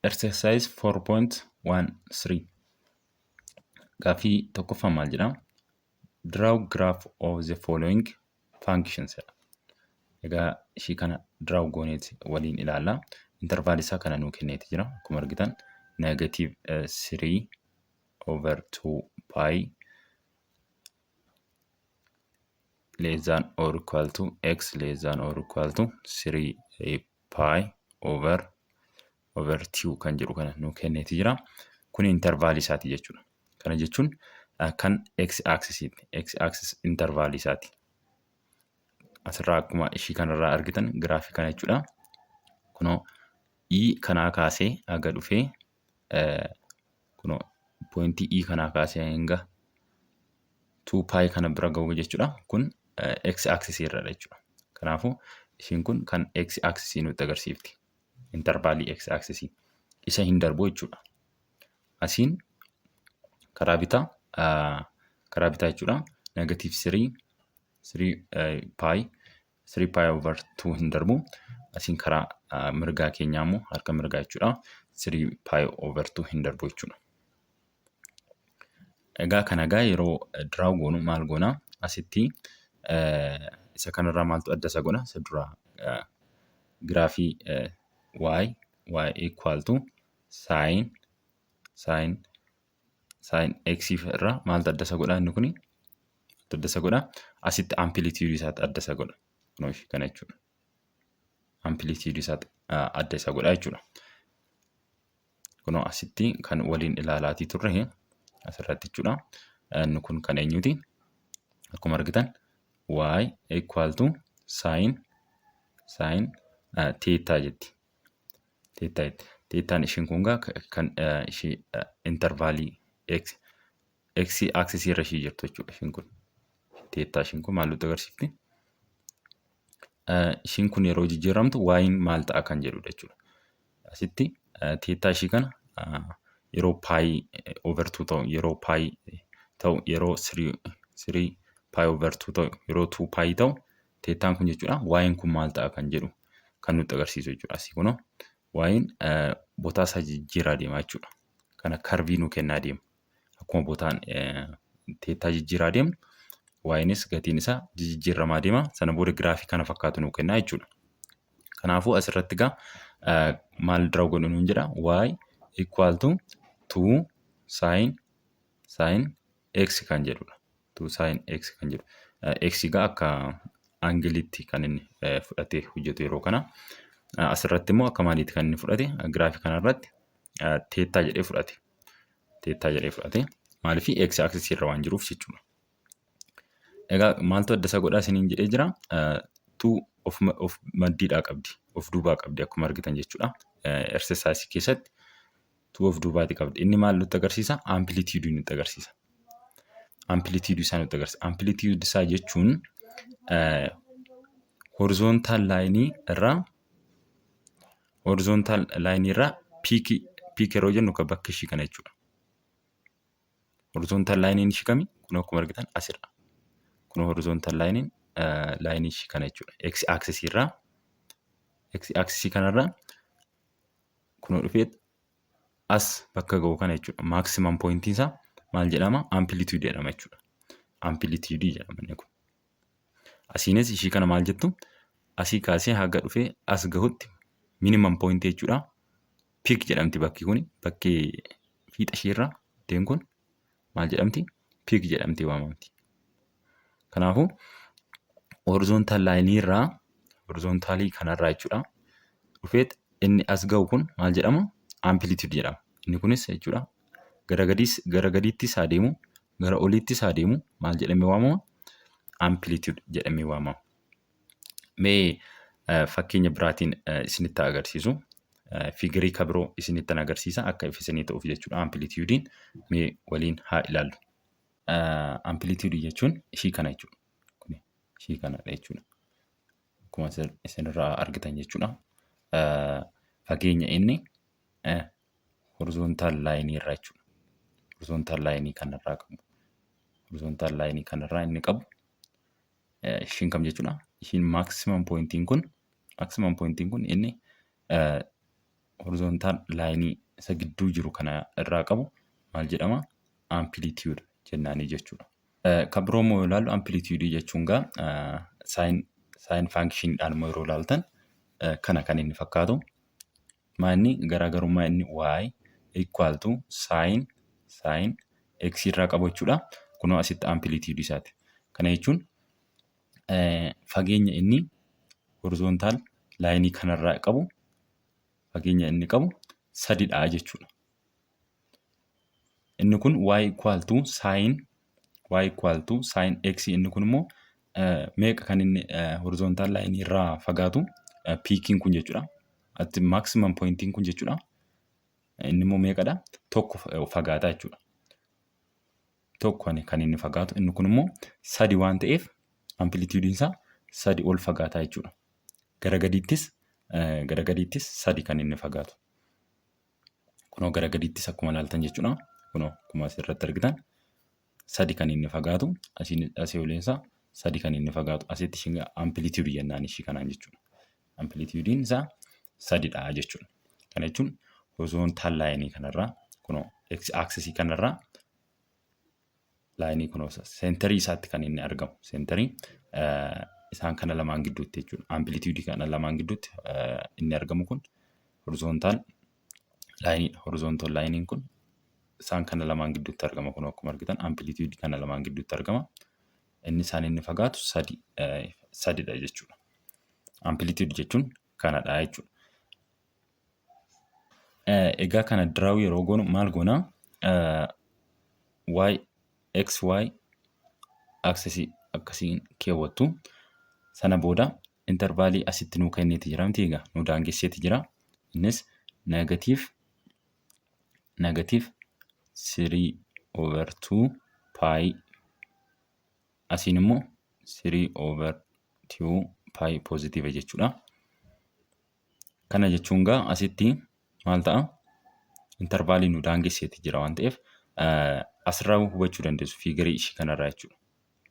Exercise 4.13. Gaaffii tokkoffaa maal jedhaa? Draw graph of the following functions jedha. Egaa ishii kana draw gooneeti waliin ilaalla. Interval isaa kana nuu kenneeti jira. Akkuma argitan negative 3 over 2 pi less than or equal to x less than or equal to 3 pi over 2 kan jedhu kana nuu kenneeti jira. Kun interval isaati jechuudha. Kana jechuun kan x axisiiti. X axis interval isaati. Asirraa akkuma ishii kanarraa argitan giraafii kana jechuudha. Kunoo E kanaa kaasee haga dhufee, kunoo pointii E kanaa kaasee hanga 2 pi kana bira gahu jechuudha. Kun x axis irradha jechuudha. Kanaafuu ishiin kun kan x axis nutti agarsiifti. Intervalii x axis isa hin darbu jechuudha. Asiin karaa bitaa jechuudha. Negative 3 3 pi 3 pi over 2 hin darbu. Asiin karaa mirgaa keenyaa immoo, harka mirgaa jechuudha. 3 pi over 2 hin darbu jechuudha. Egaa kana egaa yeroo draw goonu maal goona? Asitti isa kanarraa maaltu adda isa godha? Isa dura giraafii y equal to sin x irraa maaltu adda isa godha inni kuni? Maaltu adda isa godha? Asitti amplitude isaatti adda isa godha. Kunoo ishii kana jechuudha. Amplitude isaatti adda isa godha jechuudha. Kunoo asitti kan waliin ilaalaatii turre asirratti jechuudha. Inni kun kan eenyuti? Akkuma argitan y equal to sin theta jetti. Theta jetti. Thetaan ishiin kun gaa kan ishii intervalii x axisii irra ishii jirtu jechuudha ishiin kun. Theta ishiin kun maal nutti agarsiifti? Ishiin kun yeroo jijjiiramtu y'n maal ta'a kan jedhudha jechuudha. Asitti theta ishii kana yeroo pi over 2 ta'u, yeroo pi ta'u, yeroo 3 pi over 2 ta'u, yeroo 2 pi ta'u, thetaan kun jechuudha y'n kun maal ta'a kan jedhu kan nutti agarsiisu jechuudha. Asii kunoo y'n botaa isaa jijjiiraa deema jechuudha. Kana curvii nu kennaa deema. Akkuma botaan theta jijjiiraa deemu, ynis gatiin isaa jijjiiramaa deema. Sana booda giraafii kana fakkaatu nu kennaa jechuudha. Kanaafuu asirratti egaa maal draw godhu nuun jedha? Y equal to 2 sin x kan jedhudha. 2 sin x kan jedhu. X egaa akka angleitti kan inni fudhatee hojjetu yeroo kana. Asirratti immoo akka maaliitti kan inni fudhate? Giraafii kanarratti theta jedhee fudhate. Theta jedhee fudhate. Maaliif? X axis irra waan jiruuf jechuudha. Egaa maaltu adda isa godhaa isiniin jedhee jira. Two of maddiidhaa qabdi. Of duubaa qabdi akkuma argitan jechuudha. Exercise keessatti two of duubaati qabdi. Inni maal nutti agarsiisa? Amplitude nutti agarsiisa. Amplitude isaa nutti agarsiisa. Amplitude isaa jechuun horizontal line irraa peakii. Peak yeroo jennu kan bakka ishii kana jechuudha. Horizontal lineiin ishii kami? Kun akkuma argitan asirra. Kun horizontal lineiin lineii ishii kana jechuudha. X axis irraa, X axis kanarraa kunoo dhufee as bakka ga'u kana jechuudha. Maximum pointiin isaa maal jedhama? Amplitude jedhama jechuudha. Amplitude jedhama inni kun. Asiinis ishii kana maal jettu? Asii kaasee haga dhufee as gahutti minimum point jechuudha. Peak jedhamti bakki kuni. Bakki fiixa ishiirra ittiin kun maal jedhamti? Peak jedhamti waamamti. Kanaafuu horizontal lineii irraa, horizontalii kanarraa jechuudha. Dhufeet inni as ga'u kun maal jedhama? Amplitude jedhama. Inni kunis jechuudha gara gadiittis haa deemu, gara oliittis haa deemu, maal jedhamee waamama? Amplitude jedhamee waamama. Mee fakkeenya biraatiin isinitti agarsiisu. Figureii kan biroo isinittan agarsiisa akka ifa isinii ta'uuf jechuudha. Amplitudeiin mee waliin haa ilaallu. Amplitudeii jechuun ishii kana jechuudha. Kuni ishii kanadha jechuudha. Akkuma isinirraa argitan jechuudha. Fageenya inni horizontal lineii irraa jechuudha. Horizontal lineii kanarraa qabu. Horizontal lineii kanarraa inni qabu ishiin kam jechuudha? Ishiin maximum pointiin kun inni Horizontal lineii isa gidduu jiru kana irraa qabu maal jedhama? Amplitude jennaanii jechuudha. Kan biroo immoo yoo ilaallu, amplitude jechuun gaa sine functioniidhaan immoo yeroo ilaaltan kana kan inni fakkaatu. Maanni garaagarummaa inni y equal to sine x irraa qabu jechuudha. Kunoo asitti amplitude isaati. Kana jechuun fageenya inni horizontal lineii kanarraa qabu, fageenya inni qabu 3dha jechuudha. Inni kun y equal to sine x. Inni kun immoo meeqa kan inni horizontal lineii irraa fagaatu, peakiin kun jechuudha. Ati maximum pointiin kun jechuudha. Inni immoo meeqadha? 1 fagaataa jechuudha. 1 kan inni fagaatu. Inni kun immoo 3 waan ta'eef amplitudeiin isaa 3 ol fagaataa jechuudha. Gara gadiittis 3 kan inni fagaatu. Kunoo gara gadiittis akkuma ilaaltan jechuudha. Kunoo akkuma asirratti argitan 3 kan inni fagaatu, asii oleensaa 3 kan inni fagaatu, asitti isheen amplitude jennaan ishii kanaan jechuudha. Amplitudeiin isaa 3dha jechuudha. Kana jechuun horizontal lineii kanarraa, kunoo x axisii kanarraa, lineii kunoo centerii isaatti kan inni argamu. Centerii isaan kana lamaan gidduutti jechuudha. Amplitudeii kana lamaan gidduutti inni argamu kun horizontal lineiidha. Horizontal lineiin kun isaan kana lamaan gidduutti argama. Kun akkuma argitan amplitudeii kana lamaan gidduutti argama. Inni isaan inni fagaatu 3dha jechuudha. Amplitude jechuun kanadha jechuudha. Egaa kana draw yeroo goonu maal goonaa? Y x y axisii akkasiin keewwattu. Sana booda intervalii asitti nuu kenneeti jira miti? Egaa nu daangesseeti jira. Innis negative 3 over 2 pi, asiin immoo 3 over 2 pi positive jechuudha. Kana jechuun gaa asitti maal ta'a? Intervalii nu daangesseeti jira waan ta'eef asirraa hubachuu dandeessu figureii ishii kanarraa jechuudha.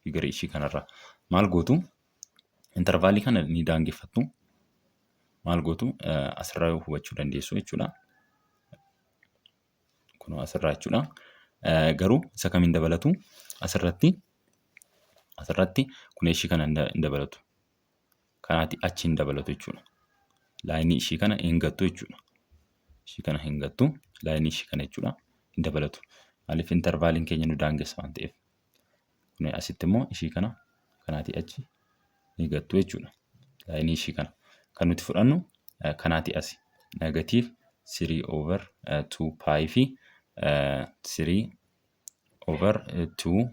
Figureii ishii kanarraa maal gootu? Intervalii kana ni daangeffattu. Maal gootu? Asirraa hubachuu dandeessu jechuudha. Kunoo asirraa jechuudha. Garuu isa kamiin dabalatu? Asirratti kun ishii kana hin dabalatu. Kanaati achi hin dabalatu jechuudha. Lineii ishii kana hin gattu jechuudha. Ishii kana hin gattu, lineii ishii kana jechuudha, hin dabalatu. Maaliif? Intervaliin keenya nu daangessa waan ta'eef. Kun asitti immoo ishii kana kanaatii achi ni gattu jechuudha. Lineii ishii kana. Kan nuti fudhannu kanaatii asi. Negative 3 over 2 pi fi 3 over 2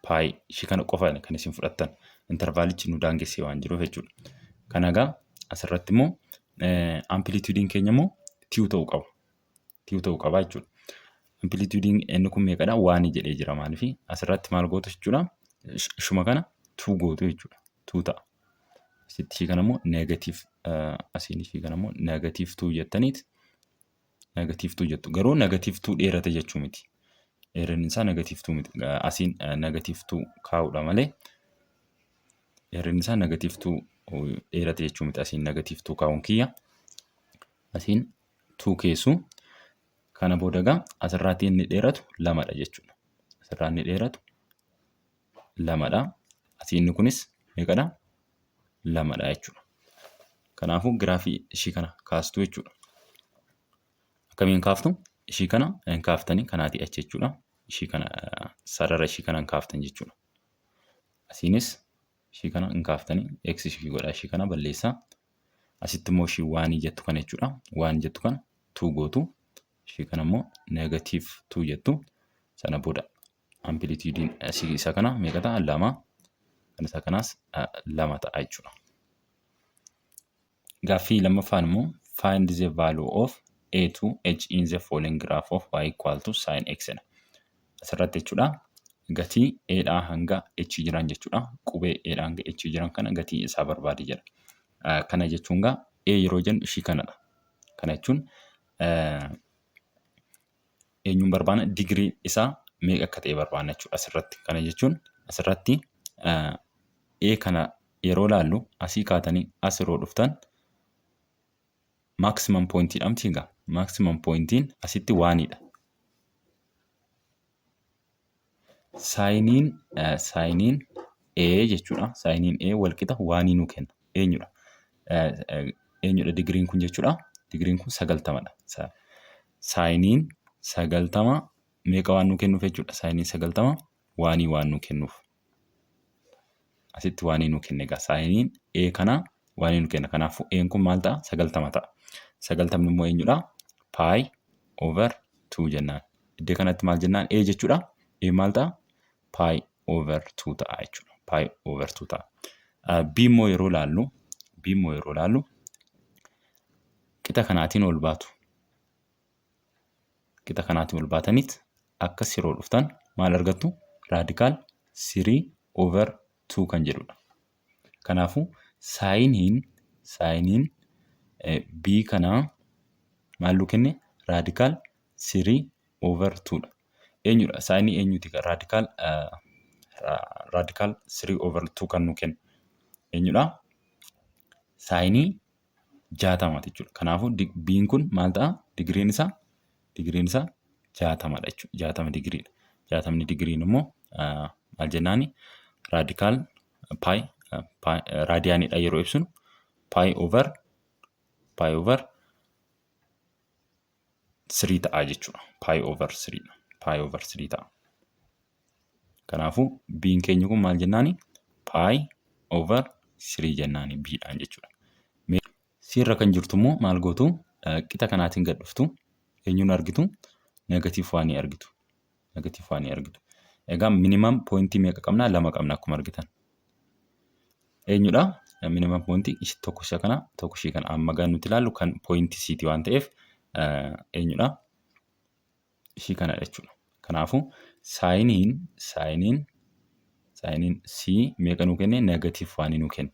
pi ishii kana qofa kan isin fudhattan. Intervalichi nu daangessee waan jiruuf jechuudha. Kana egaa asirratti immoo amplitudeiin keenya immoo 2 ta'uu qaba. 2 ta'uu qaba jechuudha. Amplitudeiin inni kun meeqadha? One jedhee jira. Maaliif? Asirratti maal gootu jechuudha? Ishuma kana 2 gootu jechuudha. 2 ta'a. Asitti ishii kana immoo negative, asiin ishii kana immoo negative 2 jettaniit negative 2 jettu. Garuu negative 2 dheerate jechuu miti. Dheerinni isaa negative 2 miti. Asiin negative 2 kaa'uudha malee dheerinni isaa negative 2 dheerate jechuu miti. Asiin negative 2 kaa'uun kiyya. Asiin 2 keessu, kana booda egaa asirraatti inni dheeratu 2dha jechuudha. Asirraa inni dheeratu 2dha. Asii inni kunis meeqadha? 2dha jechuudha. Kanaafuu giraafii ishii kana kaastu jechuudha. Akkamiin kaaftu? Ishii kana hin kaaftanii kanaatii achi jechuudha. Ishii kana, sarara ishii kana hin kaaftan jechuudha. Asiinis ishii kana hin kaaftanii, x ishii godhaa, ishii kana balleessaa. Asitti immoo ishii one jettu kana jechuudha. One jettu kana 2 gootu. Ishii kana immoo negative 2 jettu. Sana booda amplitudeiin asii isa kana meeqa ta'a? 2. Kan isa kanaas 2 ta'a jechuudha. Gaaffii lammaffaan immoo find the value of a to h in the following graph of y equal to sin x dha. Asirratti jechuudha, gatii a dhaa hanga h jiran jechuudha. Qubee a dhaa hanga h jiran kana gatii isaa barbaadi jedha. Kana jechuun gaa a yeroo jennu ishii kanadha. Kana jechuun eenyuun barbaanna? Digirii isaa meeqa akka ta'e barbaanna jechuudha asirratti. Kana jechuun asirratti a kana yeroo laallu, asii kaatanii as yeroo dhuftan Maximum pointiidha miti egaa. Maximum pointiin asitti onedha. Sineiin A jechuudha. Sineiin A walqixa one nuu kenna. Eenyudha? Eenyudha digiriin kun jechuudha? Digiriin kun 90dha. Sineiin 90 meeqa waan nuu kennuuf jechuudha? Sineiin 90 one waan nuu kennuuf. Asitti one nuu kenna egaa. Sineiin A kanaa one nuu kenna. Kanaafuu A'n kun maal ta'a? 90 ta'a. 90ni immoo eenyudha? Pi over 2 jennaan. Iddoo kanatti maal jennaan? A jechuudha. A maal ta'a? Pi over 2 ta'a jechuudha. Pi over 2 ta'a. B immoo yeroo laallu qixa kanaatiin ol baatu. Qixa kanaatiin ol baataniit akkas yeroo dhuftan maal argattu? Radical 3 over 2 kan jedhudha. Kanaafuu sineiin B kanaa maal nuu kenne? Radical 3 over 2 dha. Eenyudha? Sineii eenyuti? Radical 3 over 2 kan nuu kennu eenyudha? Sineii 60ti jechuudha. Kanaafuu B'n kun maal ta'a? Digiriin isaa 60dha jechuudha. 60 digiriidha. 60ni digiriin immoo maal jennaani? Radical pi, radianiidha yeroo ibsinu, pi over 3 ta'a jechuudha. Pi over 3 dha. Pi over 3 ta'a. Kanaafuu B'n keenya kun maal jennaani? Pi over 3 jennaani B'dhaan jechuudha. C irra kan jirtu immoo maal gootu? Qixa kanaatiin gad dhuftu. Eenyuun argitu? Negative one argitu. Negative one argitu. Egaa minimum pointii meeqa qabna? Lama qabna akkuma argitan. Eenyudha? Minimum pointii tokko isa kana, tokko ishii kana. Amma gaa nuti ilaallu kan pointii C'ti waan ta'eef eenyudha? Ishii kanadha jechuudha. Kanaafuu sineiin C meeqa nuu kenne? Negative one nuu kenne.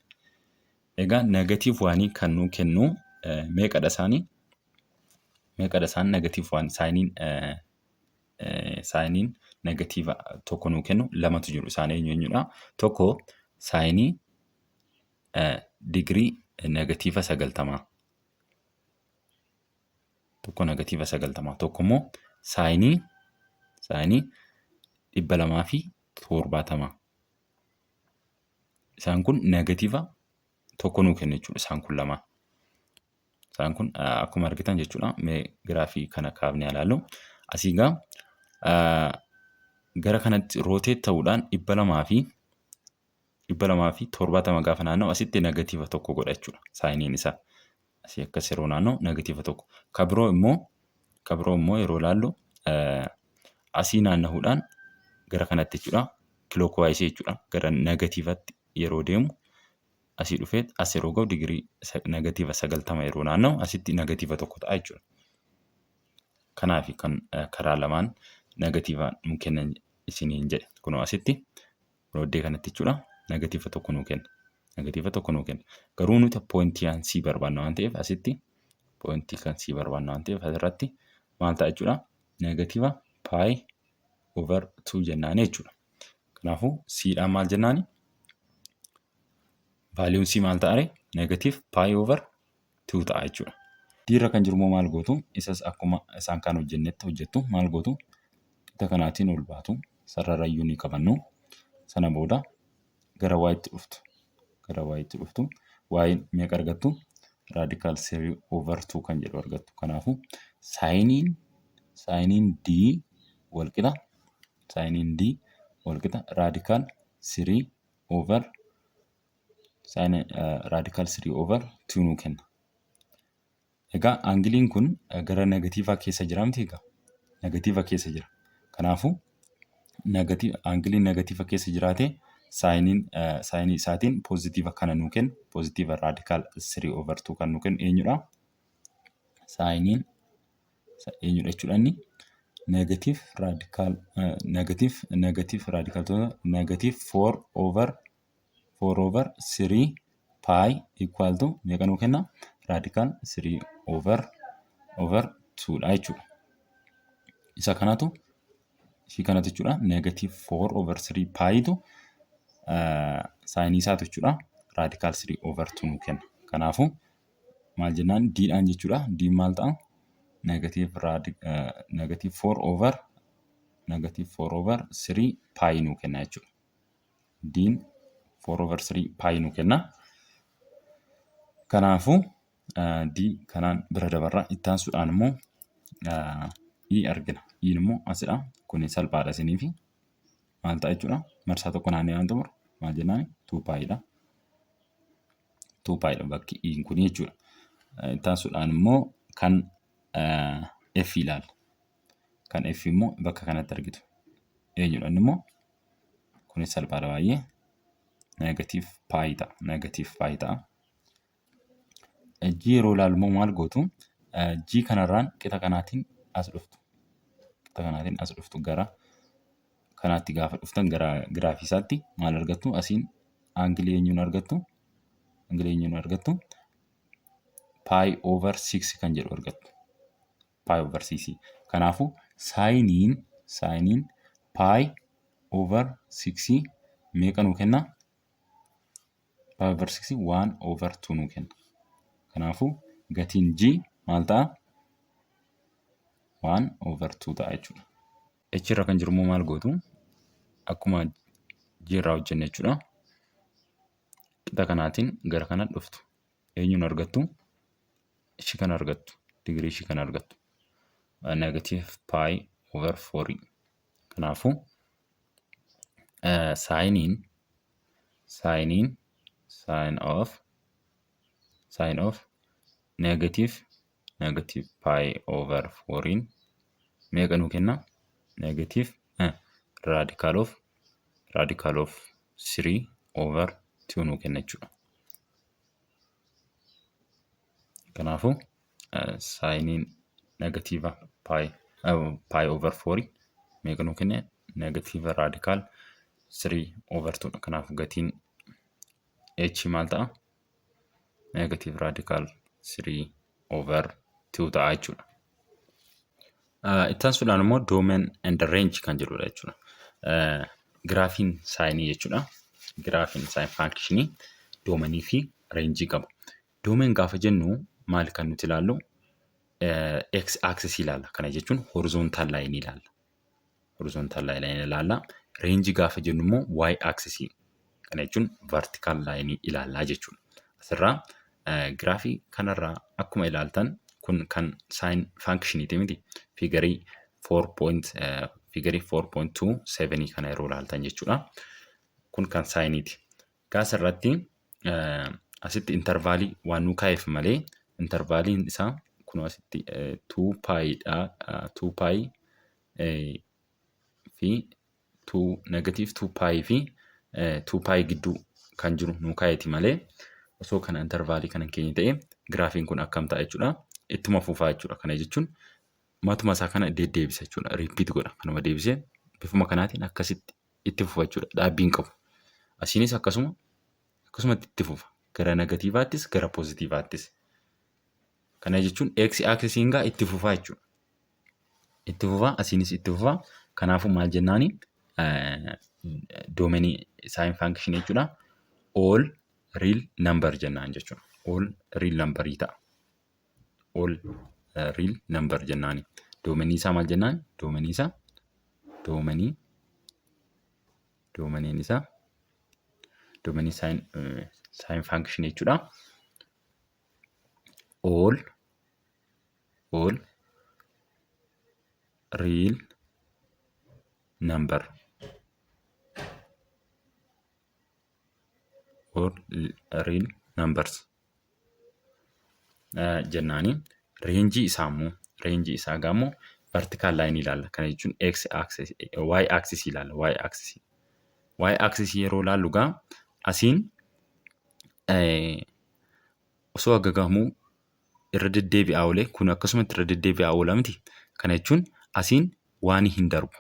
Egaa negative one kan nuu kennu meeqadha isaanii? Meeqadha isaan negative one sineiin negative tokko nuu kennu lamatu jiru. Isaan eenyu eenyudha? Tokko sineii digirii negative 90. Tokko negative 90. Tokko immoo sineii 270. Isaan kun negative tokko nuu kennu jechuudha isaan kun lamaan. Isaan kun akkuma argitan jechuudha. Mee giraafii kana kaafnee ilaallu. Asii egaa gara kanatti rotate ta'uudhaan 270 gaafa naanna'u asitti negative tokko godha jechuudha sineiin isaa. Asii akkas yeroo naanna'u negative tokko. Ka biroo immoo yeroo ilaallu asii naanna'uudhaan gara kanatti jechuudha. Clockwise jechuudha. Gara negativeatti yeroo deemu asii dhufee as yeroo ga'u digirii negative 90 yeroo naanna'u asitti negative tokko ta'a jechuudha. Kanaaf kan karaa lamaan negative nuu kennan isiniin jedhe. Kunoo asitti iddoo kanatti jechuudha negative tokko nuu kenna. Negative tokko nuu kenna. Garuu nuti pointii kan C barbaanna waan ta'eef, asitti pointii kan C barbaanna waan ta'eef, asirratti maal ta'a jechuudha? Negative pi over 2 jennaani jechuudha. Kanaafuu C'dhaan maal jennaani? Valueun C maal ta'a ree? Negative pi over 2 ta'a jechuudha. D irra kan jiru immoo maal gootu? Isas akkuma isaan kaan hojjennetti hojjettu. Maal gootu? Qixa kanaatiin ol baatu. Sararayyuu ni qabannu. Sana booda gara Y'tti dhuftu. Gara Y'tti dhuftu. Y meeqa argattu? Radical 3 over 2 kan jedhu argattu. Kanaafuu sineiin D walqixa sineiin D walqixa radical 3 over radical 3 over 2 nuu kenna. Egaa angleiin kun gara negativeaa keessa jira miti egaa? Negative keessa jira. Kanaafuu angleiin negative keessa jiraate sineii isaatiin positive kana nuu kennu, positive radical 3 over 2 kan nuu kennu eenyudha? Sineiin eenyudha jechuudha inni? Negative radical negative radical negative 4 over 4 over 3 pi equal to meeqa nuu kenna? Radical 3 over 2 dha jechuudha. Isa kanatu, ishii kanatu jechuudha, negative 4 over 3 pitu sineii isaatu jechuudha, radical 3 over 2 nuu kenna. Kanaafuu Maal jennaan D'dhaan jechuudha. D'n maal ta'a? Negative 4 over negative 4 over 3 pi nuu kenna jechuudha. D'n 4 over 3 pi nuu kenna. Kanaafuu D kanaan bira dabarra. Itti aansuudhaan immoo E argina. E immoo asidha. Kun salphaadha isiniifi. Maal ta'a jechuudha? Marsaa tokko naannee waan xumuru maal jennaan 2 pi'dha. 2 pi'dha bakki E kun jechuudha. Itti aansuudhaan immoo kan F ilaalla. Kan F immoo bakka kanatti argitu. Eenyudha inni immoo? Kunis salphaadha baay'ee. Negative pi ta'a. Negative pi ta'a. G yeroo ilaallu immoo maal gootu? G kanarraan qixa kanaatiin as dhuftu. Qixa kanaatiin as dhuftu gara kanaatti gaafa dhuftan gara giraafii isaatti maal argattu? Asiin aangilii eenyuun argattu? Aangilii eenyuun argattu? Pi over 6 kan jedhu argattu. Pi over 6. Kanaafuu saayiniin pi over 6 meeqa nuu kenna? Pi over 6 1 over 2 nuu kenna. Kanaafuu gatiin G maal ta'a? 1 over 2 ta'a jechuudha. H irra kan jiru immoo maal gootu? Akkuma G irraa hojjenne jechuudha. Qixa kanaatiin gara kana dhuftu. Eenyuun argattu? Ishii kana argattu. Digirii ishii kana argattu. Negative pi over 4. Kanaafuu saayiniin sine of negative pi over 4 meeqa nuu kenna? Negative radical of 3 over 2 nuu kenna jechuudha. Kanaafuu saayiniin negative pi over 4 meeqa nuu kenne? Negative radical 3 over 2 dha. Kanaafuu gatiin h maal ta'a? Negative radical 3 over 2 ta'a jechuudha. Itti aansuudhaan immoo domain and range kan jedhudha jechuudha. Giraafiin saayinii jechuudha. Giraafiin sine functionii domainii fi rangeii qaba. Domain gaafa jennu maal kan nuti ilaallu? X axis ilaalla. Kana jechuun horizontal line ilaalla. Horizontal line ilaalla. Rangeii gaafa jennu immoo y axis. Kana jechuun vertical line ilaallaa jechuudha. Asirraa giraafii kanarraa akkuma ilaaltan kun kan sine functioniiti miti. Figureii 4.27 kana yeroo ilaaltan jechuudha. Kun kan saayiniiti. Gaasa irratti asitti intervalii waan nu kaa'eef malee intervaliin isaa kun asitti 2 pi'dha. 2 pi fi 2 negative 2 pi fi 2 pi gidduu kan jiru nu kaa'eeti malee osoo kana intervalii kana keenya ta'e giraafiin kun akkam ta'a jechuudha. Ittuma fufaa jechuudha. Kana jechuun matuma isaa kana deddeebisa jechuudha. Repeat godha. Kanuma deebisee bifuma kanaatiin akkasitti itti fufa jechuudha. Dhaabbiin qabu. Asiinis akkasuma akkasumatti itti fufa. Gara negatiivaattis gara poozitiivaattis. Kana jechuun x axisiin gaa itti fufaa jechuudha. Itti fufaa, asiinis itti fufaa. Kanaafuu maal jennaani domainii sine functionii jechuudha. All real number jennaan jechuudha. All real numberii ta'a. All real number jennaani. Domainii isaa maal jennaan? Domainii isaa domainiin isaa domainii sine functionii jechuudha. All real number, all real numbers jennaani. Rangeii isaa immoo, rangeii isaa gaammoo vertical line ilaalla. Kana jechuun x axis, y axis ilaalla. Y axis, y axis yeroo ilaallu gaa asiin osoo aggagamuu irra deddeebi'aa oolee kun akkasumatti irra deddeebi'aa oola miti. Kana jechuun asiin waan hin darbu.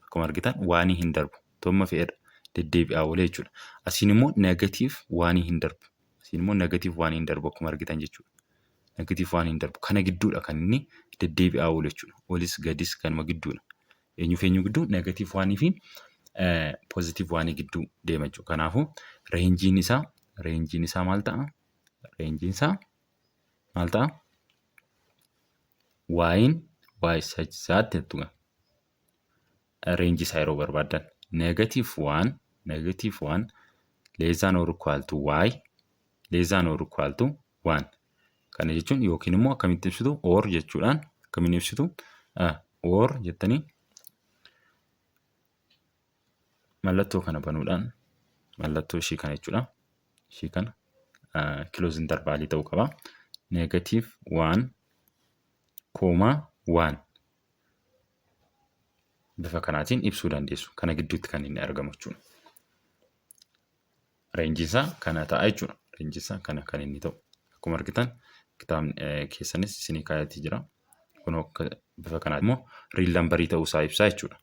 Akkuma argitan waan hin darbu. Tomma fe'edha deddeebi'aa oolee jechuudha. Asiin immoo negative waan hin darbu. Asiin immoo negative waan hin darbu akkuma argitan jechuudha. Negative waan hin darbu. Kana gidduudha kan inni deddeebi'aa oolu jechuudha. Olis gadis kanuma gidduudha. Eenyuuf eenyu gidduu? Negative oneii fi positive oneii gidduu deema jechuudha. Kanaafuu rangeiin isaa maal ta'a? Rangeiin isaa Maal ta'a? Y'n y such that jettu gaa. Range isaa yeroo barbaaddan negative 1, negative 1 less than or equal to y less than or equal to 1. Kana jechuun yookiin immoo akkamitti ibsitu? Or jechuudhaan akkamiin ibsitu? Or jettanii mallattoo kana banuudhaan, mallattoo ishii kana jechuudha. Ishii kana close intervalii ta'uu qaba. Negative 1 comma 1 bifa kanaatiin ibsuu dandeessu. Kana gidduutti kan inni argamu jechuudha. Rangeiin isaa kana ta'a jechuudha. Rangeiin isaa kana kan inni ta'u. Akkuma argitan kitaabni keessanis isinii kaayatee jira. Kun bifa kanaan immoo real numberii ta'uu isaa ibsaa jechuudha.